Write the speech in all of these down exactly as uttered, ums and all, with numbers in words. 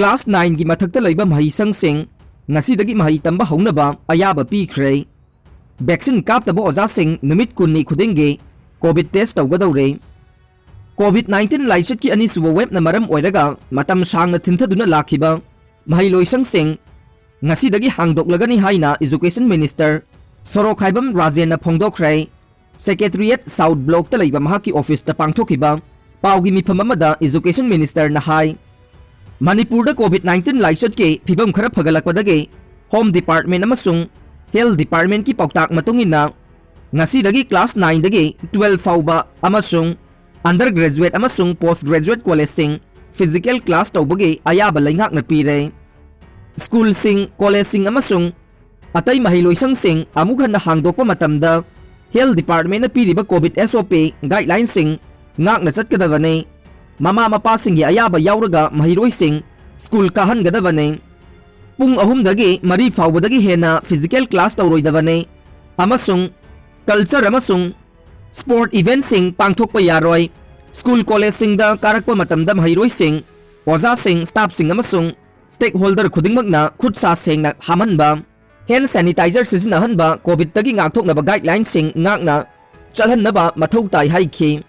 Class nineꯒꯤ ꯃꯊꯛꯇ ꯂꯩꯕ ꯃꯍꯩꯁꯪꯁꯤꯡ ꯉꯁꯤꯗꯒꯤ ꯃꯍꯩ ꯇꯝꯕ ꯍꯧꯅꯕ ꯑꯌꯥꯕ ꯄꯤꯈ꯭ꯔꯦ꯫ Vaccine ꯀꯥꯞꯇꯕ ꯑꯣꯖꯥꯁꯤꯡ ꯅꯨꯃꯤꯠ ꯀꯨꯟꯅꯤ ꯈꯨꯗꯤꯡꯒꯤ COVID test ꯇꯧꯒꯗꯧꯔꯦ꯫ COVID nineteen ꯂꯥꯏꯆꯠꯀꯤ ꯑꯅꯤꯁꯨꯕ waveꯅ ꯃꯔꯝ ꯑꯣꯏꯔꯒ ꯃꯇꯝ ꯁꯥꯡꯅ ꯊꯤꯟꯊꯗꯨꯅ ꯂꯥꯛꯈꯤꯕ ꯃꯍꯩꯂꯣꯏꯁꯪꯁꯤꯡ ꯉꯁꯤꯗꯒꯤ ꯍꯥꯡꯗꯣꯛꯂꯒꯅꯤ ꯍꯥꯏꯅ Education Minister ꯁꯣꯔꯣꯛꯈꯥꯏꯕꯝ ꯔꯥꯖꯦꯟꯅ ꯐꯣꯡꯗꯣꯛꯈ꯭ꯔꯦ꯫ Secretariat South Blockꯇ ꯂꯩꯕ ꯃꯍꯥꯛꯀꯤ officeꯇ ꯄꯥꯡꯊꯣꯛꯈꯤꯕ ꯄꯥꯎꯒꯤ ꯃꯤꯐꯝ ꯑꯃꯗ Education Ministerꯅ ꯍꯥꯏ, ꯃꯅꯤꯄꯨꯔꯗ COVID nineteen ꯂꯥꯏꯆꯠꯀꯤ ꯐꯤꯕꯝ ꯈꯔ ꯐꯒꯠꯂꯛꯄꯗꯒꯤ Home Department ꯑꯃꯁꯨꯡ Health Departmentꯀꯤ ꯄꯥꯎꯇꯥꯛ ꯃꯇꯨꯡ ꯏꯟꯅ ꯉꯁꯤꯗꯒꯤ class nineꯗꯒꯤ twelve ꯐꯥꯎꯕ ꯑꯃꯁꯨꯡ undergraduate ꯑꯃꯁꯨꯡ postgraduate collegeꯁꯤꯡ physical class ꯇꯧꯕꯒꯤ ꯑꯌꯥꯕ ꯂꯩꯉꯥꯛꯅ ꯄꯤꯔꯦ꯫ Schoolꯁꯤꯡ, collegeꯁꯤꯡ ꯑꯃꯁꯨꯡ ꯑꯇꯩ ꯃꯍꯩꯂꯣꯏꯁꯪꯁꯤꯡ ꯑꯃꯨꯛ ꯍꯟꯅ ꯍꯥꯡꯗꯣꯛꯄ ꯃꯇꯝꯗ Health Departmentꯅ ꯄꯤꯔꯤꯕ COVID SOP guidelinesꯁꯤꯡ ꯉꯥꯛꯅ ꯆꯠꯀꯗꯕꯅꯤ꯫ ꯃꯃꯥ ꯃꯄꯥꯁꯤꯡꯒꯤ ꯑꯌꯥꯕ ꯌꯥꯎꯔꯒ ꯃꯍꯩꯔꯣꯏꯁꯤꯡ school ꯀꯥꯍꯟꯒꯗꯕꯅꯤ꯫ ꯄꯨꯡ ꯑꯍꯨꯝꯗꯒꯤ ꯃꯔꯤ ꯐꯥꯎꯕꯗꯒꯤ ꯍꯦꯟꯅ physical class ꯇꯧꯔꯣꯏꯗꯕꯅꯤ ꯑꯃꯁꯨꯡ culture ꯑꯃꯁꯨꯡ sport eventꯁꯤꯡ ꯄꯥꯡꯊꯣꯛꯄ ꯌꯥꯔꯣꯏ꯫ School collegeꯁꯤꯡꯗ ꯀꯥꯔꯛꯄ ꯃꯇꯝꯗ ꯃꯍꯩꯔꯣꯏꯁꯤꯡ, ꯑꯣꯖꯥꯁꯤꯡ, staffꯁꯤꯡ ꯑꯃꯁꯨꯡ stakeholder ꯈꯨꯗꯤꯡꯃꯛꯅ ꯈꯨꯠ ꯁꯥ ꯁꯦꯡꯅ ꯍꯥꯝꯍꯟꯕ, hand sanitizer ꯁꯤꯖꯤꯟꯅꯍꯟꯕ, COVIDꯇꯒꯤ ꯉꯥꯛꯊꯣꯛꯅꯕ guidelinesꯁꯤꯡ ꯉꯥꯛꯅ ꯆꯠꯍꯟꯅꯕ ꯃꯊꯧ ꯇꯥꯏ ꯍꯥꯏꯈꯤ꯫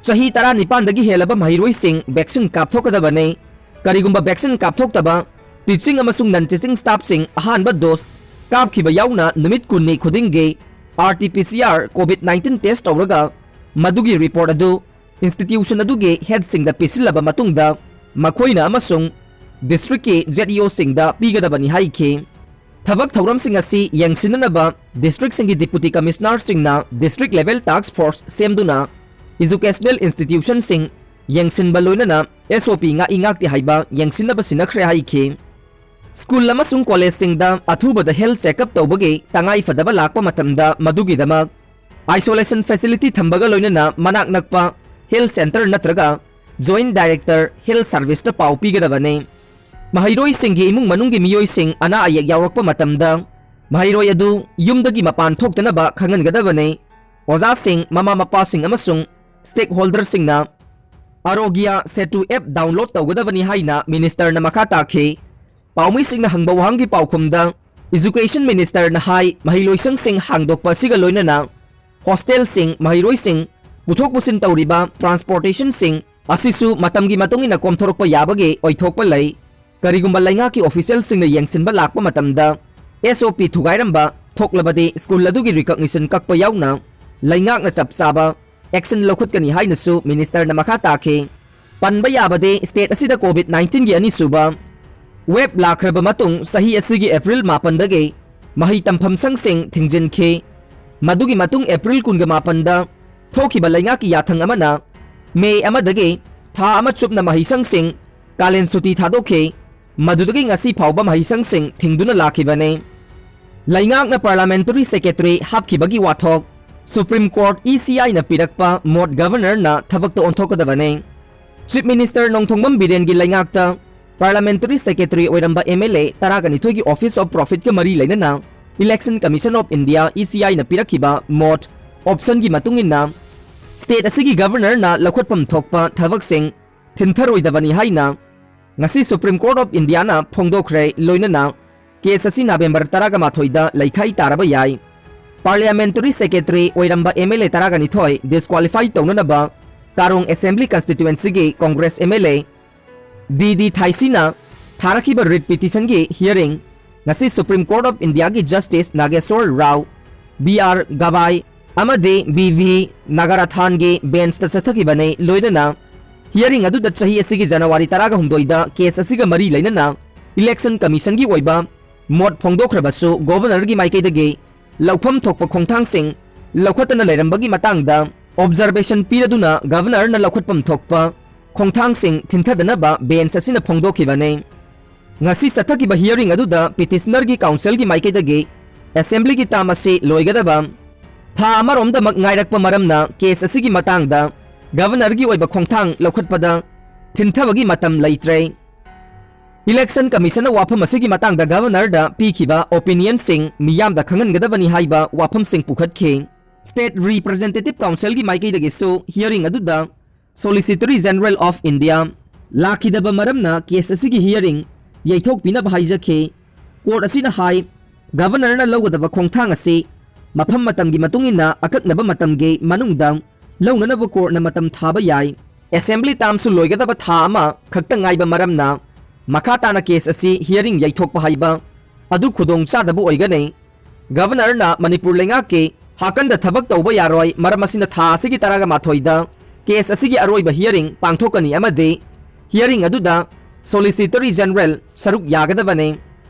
ꯆꯍꯤ ꯇꯔꯥꯅꯤꯄꯥꯟꯗꯒꯤ ꯍꯦꯜꯂꯕ ꯃꯍꯩꯔꯣꯏꯁꯤꯡ vaccine ꯀꯥꯞꯊꯣꯛꯀꯗꯕꯅꯤ꯫ ꯀꯔꯤꯒꯨꯝꯕ vaccine ꯀꯥꯞꯊꯣꯛꯇꯕ teaching ꯑꯃꯁꯨꯡ non teaching staffꯁꯤꯡ ꯑꯍꯥꯟꯕ dose ꯀꯥꯞꯈꯤꯕ ꯌꯥꯎꯅ ꯅꯨꯃꯤꯠ ꯀꯨꯟꯅꯤ ꯈꯨꯗꯤꯡꯒꯤ RT-PCR COVID nineteen test ꯇꯧꯔꯒ ꯃꯗꯨꯒꯤ report ꯑꯗꯨ institution ꯑꯗꯨꯒꯤ headꯁꯤꯡꯗ ꯄꯤꯁꯤꯜꯂꯕ ꯃꯇꯨꯡꯗ ꯃꯈꯣꯏꯅ ꯑꯃꯁꯨꯡ districtꯀꯤ ZEOꯁꯤꯡꯗ ꯄꯤꯒꯗꯕꯅꯤ ꯍꯥꯏꯈꯤ꯫ ꯊꯕꯛ ꯊꯧꯔꯝꯁꯤꯡ ꯑꯁꯤ ꯌꯦꯡꯁꯤꯟꯅꯅꯕ districtꯁꯤꯡꯒꯤ deputy commissionerꯁꯤꯡꯅ district level task force ꯁꯦꯝꯗꯨꯅ educational institutionꯁꯤꯡ ꯌꯦꯡꯁꯤꯟꯕ ꯂꯣꯏꯅꯅ SOP ꯉꯥꯛꯏ ꯉꯥꯛꯇꯦ ꯍꯥꯏꯕ ꯌꯦꯡꯁꯤꯟꯅꯕ ꯁꯤꯟꯅꯈ꯭ꯔꯦ ꯍꯥꯏꯈꯤ꯫ School ꯑꯃꯁꯨꯡ collegeꯁꯤꯡꯗ ꯑꯊꯨꯕꯗ health checkup ꯇꯧꯕꯒꯤ ꯇꯉꯥꯏ ꯐꯗꯕ ꯂꯥꯛꯄ ꯃꯇꯝꯗ ꯃꯗꯨꯒꯤꯗꯃꯛ isolation facility ꯊꯝꯕꯒ ꯂꯣꯏꯅꯅ ꯃꯅꯥꯛ ꯅꯛꯄ health center ꯅꯠꯇ꯭ꯔꯒ Joint Director Health Serviceꯇ ꯄꯥꯎ ꯄꯤꯒꯗꯕꯅꯤ꯫ ꯃꯍꯩꯔꯣꯏꯁꯤꯡꯒꯤ ꯏꯃꯨꯡ ꯃꯅꯨꯡꯒꯤ ꯃꯤꯑꯣꯏꯁꯤꯡ ꯑꯅꯥ ꯑꯌꯦꯛ ꯌꯥꯎꯔꯛꯄ ꯃꯇꯝꯗ ꯃꯍꯩꯔꯣꯏ ꯑꯗꯨ ꯌꯨꯝꯗꯒꯤ ꯃꯄꯥꯟ ꯊꯣꯛꯇꯅꯕ ꯈꯪꯍꯟꯒꯗꯕꯅꯤ꯫ ꯑꯣꯖꯥꯁꯤꯡ, ꯃꯃꯥ ꯃꯄꯥꯁꯤꯡ ꯑꯃꯁꯨꯡ stakeholderꯁꯤꯡꯅ ꯑꯥꯔꯣꯒ꯭ꯌ ꯁꯦꯇꯨ ꯑꯦꯞ ꯗꯥꯎꯟꯂꯣꯗ ꯇꯧꯒꯗꯕꯅꯤ ꯍꯥꯏꯅ ꯃꯤꯅꯤꯁꯇꯔꯅ ꯃꯈꯥ ꯇꯥꯈꯤ꯫ ꯄꯥꯎꯃꯤꯁꯤꯡꯅ ꯍꯪꯕ ꯋꯥꯍꯪꯒꯤ ꯄꯥꯎꯈꯨꯝꯗ, ꯏꯖꯨꯀꯦꯁꯟ ꯃꯤꯅꯤꯁꯇꯔꯅ ꯍꯥꯏ, ꯃꯍꯩꯂꯣꯏꯁꯪꯁꯤꯡ ꯍꯥꯡꯗꯣꯛꯄ ꯑꯁꯤꯒ ꯂꯣꯏꯅꯅ ꯍꯣꯁꯇꯦꯜꯁꯤꯡ, ꯃꯍꯩꯔꯣꯏꯁꯤꯡ ꯄꯨꯊꯣꯛ ꯄꯨꯁꯤꯟ ꯇꯧꯔꯤꯕ ꯇ꯭ꯔꯥꯟꯁꯄꯣꯔꯇꯦꯁꯟꯁꯤꯡ ꯑꯁꯤꯁꯨ ꯃꯇꯝꯒꯤ ꯃꯇꯨꯡ ꯏꯟꯅ ꯀꯣꯝꯊꯣꯔꯛꯄ ꯌꯥꯕꯒꯤ ꯑꯣꯏꯊꯣꯛꯄ ꯂꯩ꯫ ꯀꯔꯤꯒꯨꯝꯕ ꯂꯩꯉꯥꯛꯀꯤ ꯑꯣꯐꯤꯁꯤꯌꯦꯜꯁꯤꯡꯅ ꯌꯦꯡꯁꯤꯟꯕ ꯂꯥꯛꯄ ꯃꯇꯝꯗ ꯑꯦꯁ ꯑꯣ ꯄꯤ ꯊꯨꯒꯥꯏꯔꯝꯕ ꯊꯣꯛꯂꯕꯗꯤ ꯁ꯭ꯀꯨꯜ ꯑꯗꯨꯒꯤ ꯔꯤꯀꯣꯒꯅꯤꯁꯟ ꯀꯛꯄ ꯌꯥꯎꯅ ꯂꯩꯉꯥꯛꯅ ꯆꯞ ꯆꯥꯕ ꯑꯦꯛꯁꯟ ꯂꯧꯈꯠꯀꯅꯤ ꯍꯥꯏꯅꯁꯨ ꯃꯤꯅꯤꯁꯇꯔꯅ ꯃꯈꯥ ꯇꯥꯈꯤ꯫ ꯄꯟꯕ ꯌꯥꯕꯗꯤ, ꯁ꯭ꯇꯦꯠ ꯑꯁꯤꯗ ꯀꯣꯚꯤꯗ ꯅꯥꯏꯟꯇꯤꯟꯒꯤ ꯑꯅꯤꯁꯨꯕ ꯋꯦꯕ ꯂꯥꯛꯈ꯭ꯔꯕ ꯃꯇꯨꯡ ꯆꯍꯤ ꯑꯁꯤꯒꯤ ꯑꯦꯄ꯭ꯔꯤꯜ ꯃꯥꯄꯟꯗꯒꯤ ꯃꯍꯩ ꯇꯝꯐꯝ ꯁꯪꯁꯤꯡ ꯊꯤꯡꯖꯤꯟꯈꯤ꯫ ꯃꯗꯨꯒꯤ ꯃꯇꯨꯡ ꯑꯦꯄ꯭ꯔꯤꯜ ꯀꯨꯟꯒ ꯃꯥꯄꯟꯗ ꯊꯣꯛꯈꯤꯕ ꯂꯩꯉꯥꯛꯀꯤ ꯌꯥꯊꯪ ꯑꯃꯅ ꯃꯦ ꯑꯃꯗꯒꯤ ꯊꯥ ꯑꯃ ꯆꯨꯞꯅ ꯃꯍꯩꯁꯪꯁꯤꯡ ꯀꯥꯂꯦꯟ ꯁꯨꯇꯤ ꯊꯥꯗꯣꯛꯈꯤ꯫ ꯃꯗꯨꯗꯒꯤ ꯉꯁꯤ ꯐꯥꯎꯕ ꯃꯍꯩꯁꯪꯁꯤꯡ ꯊꯤꯡꯗꯨꯅ ꯂꯥꯛꯈꯤꯕꯅꯤ꯫ ꯂꯩꯉꯥꯛꯅ ꯄꯥꯔꯂꯥꯃꯦꯟꯇꯔꯤ ꯁꯦꯀ꯭ꯔꯦꯇꯔꯤ ꯍꯥꯞꯈꯤꯕꯒꯤ ꯋꯥꯊꯣꯛ ꯁꯨꯄ꯭ꯔꯤꯝ ꯀꯣꯔꯠ ꯏ ꯁꯤ ꯑꯥꯏꯅ ꯄꯤꯔꯛꯄ ꯃꯣꯠ ꯒꯚꯔꯅꯔꯅ ꯊꯕꯛꯇ ꯑꯣꯟꯊꯣꯛꯀꯗꯕꯅꯤ꯫ ꯆꯤꯐ ꯃꯤꯅꯤꯁꯇꯔ ꯅꯣꯡꯊꯣꯡꯕꯝ ꯕꯤꯔꯦꯟꯒꯤ ꯂꯩꯉꯥꯛꯇ ꯄꯥꯔꯂꯥꯃꯦꯟꯇꯔꯤ ꯁꯦꯀ꯭ꯔꯦꯇꯔꯤ ꯑꯣꯏꯔꯝꯕ ꯑꯦꯝ ꯑꯦꯜ ꯑꯦ ꯇꯔꯥꯒ ꯅꯤꯊꯣꯏꯒꯤ ꯑꯣꯐꯤꯁ ꯑꯣꯐ ꯄ꯭ꯔꯣꯐꯤꯠꯀ ꯃꯔꯤ ꯂꯩꯅꯅ election commission of India, E ꯁꯤ ꯑꯥꯏꯅ ꯄꯤꯔꯛꯈꯤꯕ ꯃꯣꯠ ꯑꯣꯞꯁꯟꯒꯤ ꯃꯇꯨꯡ ꯏꯟꯅ ꯁ꯭ꯇꯦꯠ ꯑꯁꯤꯒꯤ ꯒꯚꯔꯅꯔꯅ ꯂꯧꯈꯠꯐꯝ ꯊꯣꯛꯄ ꯊꯕꯛꯁꯤꯡ ꯊꯤꯟꯊꯔꯣꯏꯗꯕꯅꯤ ꯍꯥꯏꯅ ꯉꯁꯤ ꯁꯨꯄ꯭ꯔꯤꯝ ꯀꯣꯔꯠ ꯑꯣꯐ ꯏꯟꯗꯤꯌꯥꯅ ꯐꯣꯡꯗꯣꯛꯈ꯭ꯔꯦ꯫ ꯂꯣꯏꯅꯅ ꯀꯦꯁ ꯑꯁꯤ ꯅꯕꯦꯝꯕꯔ ꯇꯔꯥꯒ ꯃꯥꯊꯣꯏꯗ ꯂꯩꯈꯥꯏ ꯇꯥꯔꯕ ꯌꯥꯏ꯫ ꯄꯥꯔꯂꯤꯌꯥꯃꯦꯟꯇꯔꯤ ꯁꯦꯀ꯭ꯔꯦꯇꯔꯤ ꯑꯣꯏꯔꯝꯕ ꯑꯦꯝ ꯑꯦꯜ ꯑꯦ ꯇꯔꯥꯒ ꯅꯤꯊꯣꯏ ꯗꯤꯁꯀ꯭ꯋꯥꯂꯤꯐꯥꯏ ꯇꯧꯅꯅꯕ ꯀꯥꯔꯣꯡ ꯑꯦꯁꯦꯝꯕ꯭ꯂꯤ ꯀꯟꯁꯇꯤꯇ꯭ꯋꯦꯟꯁꯤꯒꯤ Congress M L A D D ꯊꯥꯏꯁꯤꯅ ꯊꯥꯔꯛꯈꯤꯕ ꯔꯤꯠ ꯄꯤꯇꯤꯁꯟꯒꯤ ꯍꯤꯌꯔꯤꯡ ꯉꯁꯤ ꯁꯨꯄ꯭ꯔꯤꯝ ꯀꯣꯔꯠ ꯑꯣꯐ ꯏꯟꯗꯤꯌꯥꯒꯤ justice Nageswar Rao, B R Gavai ꯑꯃꯗꯤ ꯕꯤ ꯚꯤ ꯅꯥꯒꯥꯔꯥꯊꯥꯟꯒꯤ ꯕꯦꯟꯁꯇ ꯆꯠꯊꯈꯤꯕꯅꯤ꯫ ꯂꯣꯏꯅꯅ ꯍꯤꯌꯔꯤꯡ ꯑꯗꯨꯗ ꯆꯍꯤ ꯑꯁꯤꯒꯤ ꯖꯅꯋꯥꯔꯤ ꯇꯔꯥꯒ ꯍꯨꯝꯗꯣꯏꯗ ꯀꯦꯁ ꯑꯁꯤꯒ ꯃꯔꯤ ꯂꯩꯅꯅ ꯏꯂꯦꯛꯁꯟ ꯀꯃꯤꯁꯟꯒꯤ ꯑꯣꯏꯕ ꯃꯣꯠ ꯐꯣꯡꯗꯣꯛꯈ꯭ꯔꯕꯁꯨ ꯒꯣꯚꯔꯅꯔꯒꯤ ꯃꯥꯏꯀꯩꯗꯒꯤ ꯂꯧꯐꯝ ꯊꯣꯛꯄ ꯈꯣꯡꯊꯥꯡꯁꯤꯡ ꯂꯧꯈꯠꯇꯅ ꯂꯩꯔꯝꯕꯒꯤ ꯃꯇꯥꯡꯗ ꯑꯣꯕꯖꯔꯕꯦꯁꯟ ꯄꯤꯔꯗꯨꯅ ꯒꯚꯔꯅꯔꯅ ꯂꯧꯈꯠꯐꯝ ꯊꯣꯛꯄ ꯈꯣꯡꯊꯥꯡꯁꯤꯡ ꯊꯤꯟꯊꯗꯅꯕ ꯕꯦꯟꯁ ꯑꯁꯤꯅ ꯐꯣꯡꯗꯣꯛꯈꯤꯕꯅꯤ꯫ ꯉꯁꯤ ꯆꯠꯊꯈꯤꯕ ꯍꯤꯌꯔꯤꯡ ꯑꯗꯨꯗ ꯄꯤꯇꯤꯁꯅꯔꯒꯤ ꯀꯥꯎꯟꯁꯤꯜꯒꯤ ꯃꯥꯏꯀꯩꯗꯒꯤ ꯑꯦꯁꯦꯝꯕ꯭ꯂꯤꯒꯤ ꯇꯥꯝ ꯑꯁꯤ ꯂꯣꯏꯒꯗꯕ ꯊꯥ ꯑꯃꯔꯣꯝꯗꯃꯛ ꯉꯥꯏꯔꯛꯄ ꯃꯔꯝꯅ ꯀꯦꯁ ꯑꯁꯤꯒꯤ ꯃꯇꯥꯡꯗ ꯒꯚꯔꯅꯔꯒꯤ ꯑꯣꯏꯕ ꯈꯣꯡꯊꯥꯡ ꯂꯧꯈꯠꯄꯗ ꯊꯤꯟꯊꯕꯒꯤ ꯃꯇꯝ ꯂꯩꯇ꯭ꯔꯦ꯫ ꯏꯂꯦꯛꯁꯟ ꯀꯃꯤꯁꯟꯅ ꯋꯥꯐꯝ ꯑꯁꯤꯒꯤ ꯃꯇꯥꯡꯗ ꯒꯚꯔꯅꯔꯗ ꯄꯤꯈꯤꯕ ꯑꯣꯄꯤꯅꯤꯌꯟꯁꯤꯡ ꯃꯤꯌꯥꯝꯗ ꯈꯪꯍꯟꯒꯗꯕꯅꯤ ꯍꯥꯏꯕ ꯋꯥꯐꯝꯁꯤꯡ ꯄꯨꯈꯠꯈꯤ꯫ ꯁ꯭ꯇꯦꯠ ꯔꯤꯄ꯭ꯔꯖꯦꯟꯇꯦꯇꯤꯚ ꯀꯥꯎꯟꯁꯤꯜꯒꯤ ꯃꯥꯏꯀꯩꯗꯒꯤꯁꯨ ꯍꯤꯌꯔꯤꯡ ꯑꯗꯨꯗ Solicitor General of India ꯂꯥꯛꯈꯤꯗꯕ ꯃꯔꯝꯅ case ꯑꯁꯤꯒꯤ hearing ꯌꯩꯊꯣꯛꯄꯤꯅꯕ ꯍꯥꯏꯖꯈꯤ꯫ Court ꯑꯁꯤꯅ ꯍꯥꯏ, Governorꯅ ꯂꯧꯒꯗꯕ ꯈꯣꯡꯊꯥꯡ ꯑꯁꯤ ꯃꯐꯝ ꯃꯇꯝꯒꯤ ꯃꯇꯨꯡ ꯏꯟꯅ ꯑꯀꯛꯅꯕ ꯃꯇꯝꯒꯤ ꯃꯅꯨꯡꯗ ꯂꯧꯅꯅꯕ courtꯅ ꯃꯇꯝ ꯊꯥꯕ ꯌꯥꯏ꯫ Assembly termꯁꯨ ꯂꯣꯏꯒꯗꯕ ꯊꯥ ꯑꯃ ꯈꯛꯇ ꯉꯥꯏꯕ ꯃꯔꯝꯅ ꯃꯈꯥ ꯇꯥꯅ case ꯑꯁꯤ hearing ꯌꯩꯊꯣꯛꯄ ꯍꯥꯏꯕ ꯑꯗꯨ ꯈꯨꯗꯣꯡ ꯆꯥꯗꯕ ꯑꯣꯏꯒꯅꯤ꯫ Governorꯅ ꯃꯅꯤꯄꯨꯔ ꯂꯩꯉꯥꯛꯀꯤ ꯍꯥꯀꯟꯗ ꯊꯕꯛ ꯇꯧꯕ ꯌꯥꯔꯣꯏ, ꯃꯔꯝ ꯑꯁꯤꯅ ꯊꯥ ꯑꯁꯤꯒꯤ ꯇꯔꯥꯒ ꯃꯥꯊꯣꯏꯗ case ꯑꯁꯤꯒꯤ ꯑꯔꯣꯏꯕ hearing ꯄꯥꯡꯊꯣꯛꯀꯅꯤ ꯑꯃꯗꯤ hearing ꯑꯗꯨꯗ Solicitor General ꯁꯔꯨꯛ ꯌꯥꯒꯗꯕꯅꯤ꯫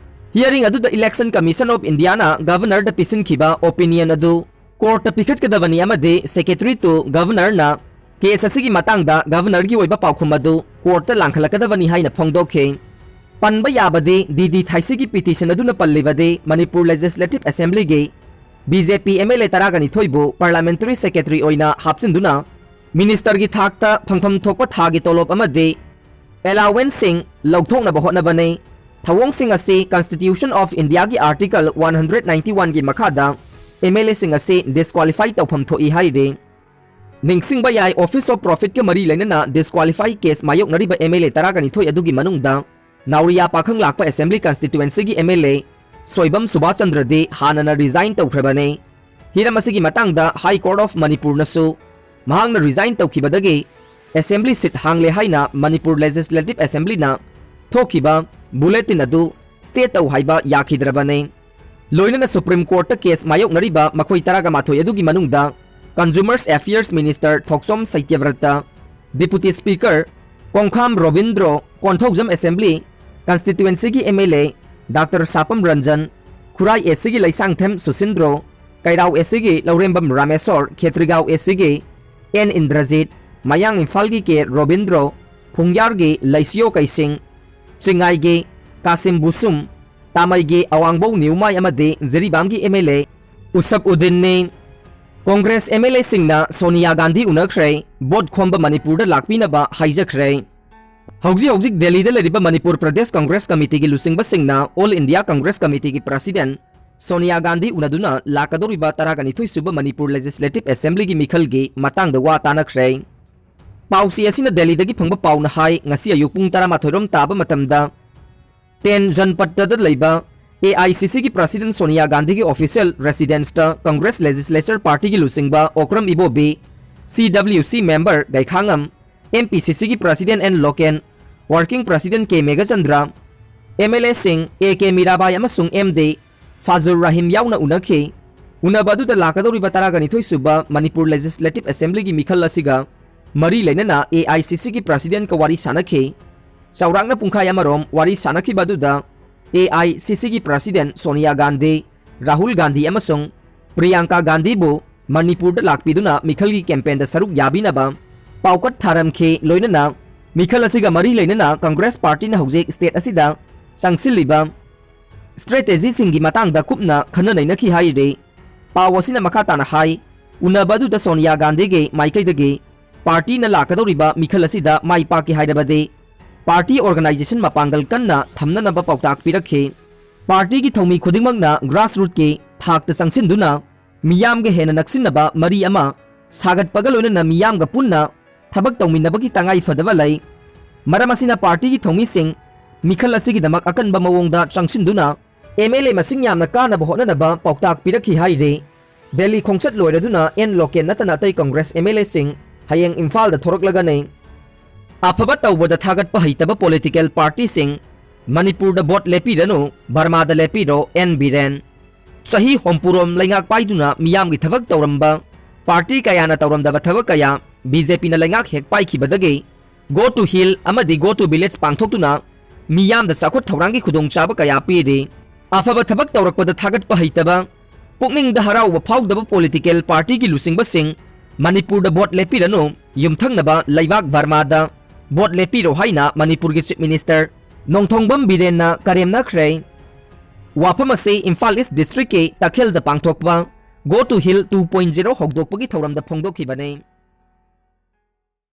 Hearing ꯑꯗꯨꯗ Election Commission of Indiaꯅ Governorꯗ ꯄꯤꯁꯤꯟꯈꯤꯕ opinion ꯑꯗꯨ courtꯇ ꯄꯤꯈꯠꯀꯗꯕꯅꯤ ꯑꯃꯗꯤ Secretary to Governorꯅ case ꯑꯁꯤꯒꯤ ꯃꯇꯥꯡꯗ Governorꯒꯤ ꯑꯣꯏꯕ ꯄꯥꯎꯈꯨꯝ ꯑꯗꯨ courtꯇ ꯂꯥꯡꯈꯠꯂꯛꯀꯗꯕꯅꯤ ꯍꯥꯏꯅ ꯐꯣꯡꯗꯣꯛꯈꯤ꯫ ꯄꯟꯕ ꯌꯥꯕꯗꯤ, ꯗꯤ ꯗꯤ ꯊꯥꯏꯁꯤꯒꯤ petition ꯑꯗꯨꯅ ꯄꯜꯂꯤꯕꯗꯤ ꯃꯅꯤꯄꯨꯔ Legislative Assemblyꯒꯤ BJP MLA ꯇꯔꯥꯒ ꯅꯤꯊꯣꯏꯕꯨ Parliamentary Secretary ꯑꯣꯏꯅ ꯍꯥꯞꯆꯤꯟꯗꯨꯅ ministerꯒꯤ ꯊꯥꯛꯇ ꯐꯪꯐꯝ ꯊꯣꯛꯄ ꯊꯥꯒꯤ ꯇꯣꯂꯣꯞ ꯑꯃꯗꯤ allowanceꯁꯤꯡ ꯂꯧꯊꯣꯛꯅꯕ ꯍꯣꯠꯅꯕꯅꯤ꯫ ꯊꯧꯑꯣꯡꯁꯤꯡ ꯑꯁꯤ Constitution of Indiaꯒꯤ Article one hundred ninety oneꯒꯤ ꯃꯈꯥꯗ MLAꯁꯤꯡ ꯑꯁꯤ disqualify ꯇꯧꯐꯝ ꯊꯣꯛꯏ ꯍꯥꯏꯔꯤ꯫ ꯅꯤꯡꯁꯤꯡꯕ ꯌꯥꯏ, Office of Profitꯀ ꯃꯔꯤ ꯂꯩꯅꯅ disqualify case ꯃꯥꯌꯣꯛꯅꯔꯤꯕ MLA ꯇꯔꯥꯒ ꯅꯤꯊꯣꯏ ꯑꯗꯨꯒꯤ ꯃꯅꯨꯡꯗ ꯅꯥꯎꯔꯤꯌꯥ ꯄꯥꯈꯪ ꯂꯥꯛꯄ Assembly Constituencyꯒꯤ MLA ꯁꯣꯏꯕꯝ ꯁꯨꯕꯥꯁ ꯆꯟꯗ꯭ꯔꯗꯤ ꯍꯥꯟꯅꯅ resign ꯇꯧꯈ꯭ꯔꯕꯅꯤ꯫ ꯍꯤꯔꯝ ꯑꯁꯤꯒꯤ ꯃꯇꯥꯡꯗ High Court of ꯃꯅꯤꯄꯨꯔꯅꯁꯨ ꯃꯍꯥꯛꯅ resign ꯇꯧꯈꯤꯕꯗꯒꯤ Assembly seat ꯍꯥꯡꯂꯦ ꯍꯥꯏꯅ ꯃꯅꯤꯄꯨꯔ Legislative Assemblyꯅ ꯊꯣꯛꯈꯤꯕ bulletin ꯑꯗꯨ stay ꯇꯧ ꯍꯥꯏꯕ ꯌꯥꯈꯤꯗ꯭ꯔꯕꯅꯤ꯫ ꯂꯣꯏꯅꯅ Supreme Courtꯇ case ꯃꯥꯌꯣꯛꯅꯔꯤꯕ ꯃꯈꯣꯏ ꯇꯔꯥꯒ ꯃꯥꯊꯣꯏ ꯑꯗꯨꯒꯤ ꯃꯅꯨꯡꯗ Consumers Affairs Minister Thokchom Satyabrata, Deputy Speaker Khongkham Robindro, Konthoujam Assembly Constituencyꯒꯤ MLA Doctor ꯁꯥꯄꯝ ꯔꯟꯖꯟ, ꯈꯨꯔꯥꯏ ACꯒꯤ ꯂꯩꯁꯥꯡꯊꯦꯝ ꯁꯨꯁꯤꯟꯗ꯭ꯔꯣ, ꯀꯩꯔꯥꯎ ACꯒꯤ ꯂꯧꯔꯦꯝꯕꯝ ꯔꯥꯃꯦꯁꯣꯔ, ꯈꯦꯇ꯭ꯔꯤꯒꯥꯎ ACꯒꯤ ꯑꯦꯟ ꯏꯟꯗ꯭ꯔꯖꯤꯠ, ꯃꯌꯥꯡ ꯏꯝꯐꯥꯜꯒꯤ ꯀꯦ ꯔꯣꯕꯤꯟꯗ꯭ꯔꯣ, ꯐꯨꯡꯌꯥꯔꯒꯤ ꯂꯩꯁꯤꯌꯣ ꯀꯩꯁꯤꯡ, ꯆꯤꯡꯉꯥꯏꯒꯤ ꯀꯥꯁꯤꯝ ꯕꯨꯁꯨꯝ, ꯇꯥꯃꯩꯒꯤ ꯑꯋꯥꯡꯕꯧ ꯅꯤꯎꯃꯥꯏ ꯑꯃꯗꯤ ꯖꯤꯔꯤꯕꯥꯝꯒꯤ MLA ꯎꯁꯞ ꯎꯗꯤꯟꯅꯤ꯫ Congress MLAꯁꯤꯡꯅ Sonia Gandhi ꯎꯅꯈ꯭ꯔꯦ, vote ꯈꯣꯝꯕ ꯃꯅꯤꯄꯨꯔꯗ ꯂꯥꯛꯄꯤꯅꯕ ꯍꯥꯏꯖꯈ꯭ꯔꯦ꯫ ꯍꯧꯖꯤꯛ ꯍꯧꯖꯤꯛ ꯗꯦꯜꯂꯤꯗ ꯂꯩꯔꯤꯕ Manipur Pradesh Congress Committeeꯒꯤ ꯂꯨꯆꯤꯡꯕꯁꯤꯡꯅ All India Congress Committeeꯒꯤ President Sonia Gandhi ꯎꯅꯗꯨꯅ ꯂꯥꯛꯀꯗꯧꯔꯤꯕ ꯇꯔꯥꯒ ꯅꯤꯊꯣꯏ ꯁꯨꯕ ꯃꯅꯤꯄꯨꯔ Legislative Assemblyꯒꯤ ꯃꯤꯈꯜꯒꯤ ꯃꯇꯥꯡꯗ ꯋꯥ ꯇꯥꯅꯈ꯭ꯔꯦ꯫ ꯄꯥꯎꯆꯦ ꯑꯁꯤꯅ ꯗꯦꯜꯂꯤꯗꯒꯤ ꯐꯪꯕ ꯄꯥꯎꯅ ꯍꯥꯏ, ꯉꯁꯤ ꯑꯌꯨꯛ ꯄꯨꯡ ꯇꯔꯥꯃꯥꯊꯣꯏ ꯔꯣꯝ ꯇꯥꯕ ꯃꯇꯝꯗ ꯇꯦꯟ ꯖꯟꯄꯠꯇꯗ ꯂꯩꯕ ꯑꯦ ꯑꯥꯏ ꯁꯤ ꯁꯤꯒꯤ President ꯁꯣꯅꯤꯌꯥ ꯒꯥꯟꯙꯤꯒꯤ official residenceꯇ Congress Legislature Partyꯒꯤ ꯂꯨꯆꯤꯡꯕ Okram Ibobi, C W C member Gaikhangam, M P C Cꯒꯤ President N Loken, Working President K Meghachandra, M L Aꯁꯤꯡ A K ꯃꯤꯔꯥꯕꯥꯏ ꯑꯃꯁꯨꯡ M D ꯐꯥꯖꯨꯔ ꯔꯥꯍꯤꯝ ꯌꯥꯎꯅ ꯎꯅꯈꯤ꯫ ꯎꯅꯕ ꯑꯗꯨꯗ ꯂꯥꯛꯀꯗꯧꯔꯤꯕ ꯇꯔꯥꯒ ꯅꯤꯊꯣꯏ ꯁꯨꯕ ꯃꯅꯤꯄꯨꯔ Legislative Assemblyꯒꯤ ꯃꯤꯈꯜ ꯑꯁꯤꯒ ꯃꯔꯤ ꯂꯩꯅꯅ A I C Cꯒꯤ Presidentꯀ ꯋꯥꯔꯤ ꯁꯥꯟꯅꯈꯤ꯫ ꯆꯥꯎꯔꯥꯛꯅ ꯄꯨꯡꯈꯥꯏ ꯑꯃꯔꯣꯝ ꯋꯥꯔꯤ ꯁꯥꯟꯅꯈꯤꯕ ꯑꯗꯨꯗ A I C Cꯒꯤ President ꯁꯣꯅꯤꯌꯥ ꯒꯥꯟꯙꯤ, ꯔꯥꯍꯨꯜ ꯒꯥꯟꯙꯤ ꯑꯃꯁꯨꯡ ꯄ꯭ꯔꯤꯌꯥꯡꯀꯥ ꯒꯥꯟꯙꯤꯕꯨ ꯃꯅꯤꯄꯨꯔꯗ ꯂꯥꯛꯄꯤꯗꯨꯅ ꯃꯤꯈꯜꯒꯤ campaignꯗ ꯁꯔꯨꯛ ꯌꯥꯕꯤꯅꯕ ꯄꯥꯎꯀꯠ ꯊꯥꯔꯝꯈꯤ꯫ ꯂꯣꯏꯅꯅ ꯃꯤꯈꯜ ꯑꯁꯤꯒ ꯃꯔꯤ ꯂꯩꯅꯅ Congress Partyꯅ ꯍꯧꯖꯤꯛ state ꯑꯁꯤꯗ ꯆꯪꯁꯤꯜꯂꯤꯕ strategyꯁꯤꯡꯒꯤ ꯃꯇꯥꯡꯗ ꯀꯨꯞꯅ ꯈꯟꯅ ꯅꯩꯅꯈꯤ ꯍꯥꯏꯔꯤ꯫ ꯄꯥꯎ ꯑꯁꯤꯅ ꯃꯈꯥ ꯇꯥꯅ ꯍꯥꯏ, ꯎꯅꯕ ꯑꯗꯨꯗ ꯁꯣꯅꯤꯌꯥ ꯒꯥꯟꯙꯤꯒꯤ ꯃꯥꯏꯀꯩꯗꯒꯤ partyꯅ ꯂꯥꯛꯀꯗꯧꯔꯤꯕ ꯃꯤꯈꯜ ꯑꯁꯤꯗ ꯃꯥꯏ ꯄꯥꯛꯀꯦ ꯍꯥꯏꯔꯕꯗꯤ party organisation ꯃꯄꯥꯡꯒꯜ ꯀꯟꯅ ꯊꯝꯅꯅꯕ ꯄꯥꯎꯇꯥꯛ ꯄꯤꯔꯛꯈꯤ꯫ Partyꯒꯤ ꯊꯧꯃꯤ ꯈꯨꯗꯤꯡꯃꯛꯅ grassrootꯀꯤ ꯊꯥꯛꯇ ꯆꯪꯁꯤꯟꯗꯨꯅ ꯃꯤꯌꯥꯝꯒ ꯍꯦꯟꯅ ꯅꯛꯁꯤꯟꯅꯕ ꯃꯔꯤ ꯑꯃ ꯁꯥꯒꯠꯄꯒ ꯂꯣꯏꯅꯅ ꯃꯤꯌꯥꯝꯒ ꯄꯨꯟꯅ ꯊꯕꯛ ꯇꯧꯃꯤꯟꯅꯕꯒꯤ ꯇꯉꯥꯏ ꯐꯗꯕ ꯂꯩ꯫ ꯃꯔꯝ ꯑꯁꯤꯅ partyꯒꯤ ꯊꯧꯃꯤꯁꯤꯡ ꯃꯤꯈꯜ ꯑꯁꯤꯒꯤꯗꯃꯛ ꯑꯀꯟꯕ ꯃꯑꯣꯡꯗ ꯆꯪꯁꯤꯟꯗꯨꯅ M L A ꯃꯁꯤꯡ ꯌꯥꯝꯅ ꯀꯥꯅꯕ ꯍꯣꯠꯅꯅꯕ ꯄꯥꯎꯇꯥꯛ ꯄꯤꯔꯛꯈꯤ ꯍꯥꯏꯔꯤ꯫ ꯗꯦꯜꯂꯤ ꯈꯣꯡꯆꯠ ꯂꯣꯏꯔꯗꯨꯅ N ꯂꯣꯀꯦꯟ ꯅꯠꯇꯅ ꯑꯇꯩ Congress M L Aꯁꯤꯡ ꯍꯌꯦꯡ ꯏꯝꯐꯥꯜꯗ ꯊꯣꯔꯛꯂꯒꯅꯤ꯫ ꯑꯐꯕ ꯇꯧꯕꯗ ꯊꯥꯒꯠꯄ ꯍꯩꯇꯕ political partyꯁꯤꯡ, ꯃꯅꯤꯄꯨꯔꯗ vote ꯂꯦꯞꯄꯤꯔꯅꯨ, ꯕꯔꯃꯥꯗ ꯂꯦꯞꯄꯤꯔꯣ, N ꯕꯤꯔꯦꯟ꯫ ꯆꯍꯤ ꯍꯨꯝꯐꯨꯔꯣꯝ ꯂꯩꯉꯥꯛ ꯄꯥꯏꯗꯨꯅ ꯃꯤꯌꯥꯝꯒꯤ ꯊꯕꯛ ꯇꯧꯔꯝꯕ party ꯀꯌꯥꯅ ꯇꯧꯔꯝꯗꯕ ꯊꯕꯛ ꯀꯌꯥ BJPꯅ ꯂꯩꯉꯥꯛ ꯍꯦꯛ ꯄꯥꯏꯈꯤꯕꯗꯒꯤ Go to Hill ꯑꯃꯗꯤ Go to Village ꯄꯥꯡꯊꯣꯛꯇꯨꯅ ꯃꯤꯌꯥꯝꯗ ꯆꯥꯎꯈꯠ ꯊꯧꯔꯥꯡꯒꯤ ꯈꯨꯗꯣꯡꯆꯥꯕ ꯀꯌꯥ ꯄꯤꯔꯤ꯫ ꯑꯐꯕ ꯊꯕꯛ ꯇꯧꯔꯛꯄꯗ ꯊꯥꯒꯠꯄ ꯍꯩꯇꯕ, ꯄꯨꯛꯅꯤꯡꯗ ꯍꯔꯥꯎꯕ ꯐꯥꯎꯗꯕ political partyꯒꯤ ꯂꯨꯆꯤꯡꯕꯁꯤꯡ, ꯃꯅꯤꯄꯨꯔꯗ vote ꯂꯦꯞꯄꯤꯔꯅꯨ, ꯌꯨꯝꯊꯪꯅꯕ ꯂꯩꯕꯥꯛ ꯕꯔꯃꯥꯗ vote ꯂꯦꯞꯄꯤꯔꯣ ꯍꯥꯏꯅ ꯃꯅꯤꯄꯨꯔꯒꯤ Chief Minister ꯅꯣꯡꯊꯣꯡꯕꯝ ꯕꯤꯔꯦꯟꯅ ꯀꯔꯦꯝꯅꯈ꯭ꯔꯦ꯫ ꯋꯥꯐꯝ ꯑꯁꯤ ꯏꯝꯐꯥꯜ East Districtꯀꯤ ꯇꯈꯦꯜꯗ ꯄꯥꯡꯊꯣꯛꯄ Go to Hill two point zero ꯍꯧꯗꯣꯛꯄꯒꯤ ꯊꯧꯔꯝꯗ ꯐꯣꯡꯗꯣꯛꯈꯤꯕꯅꯤ꯫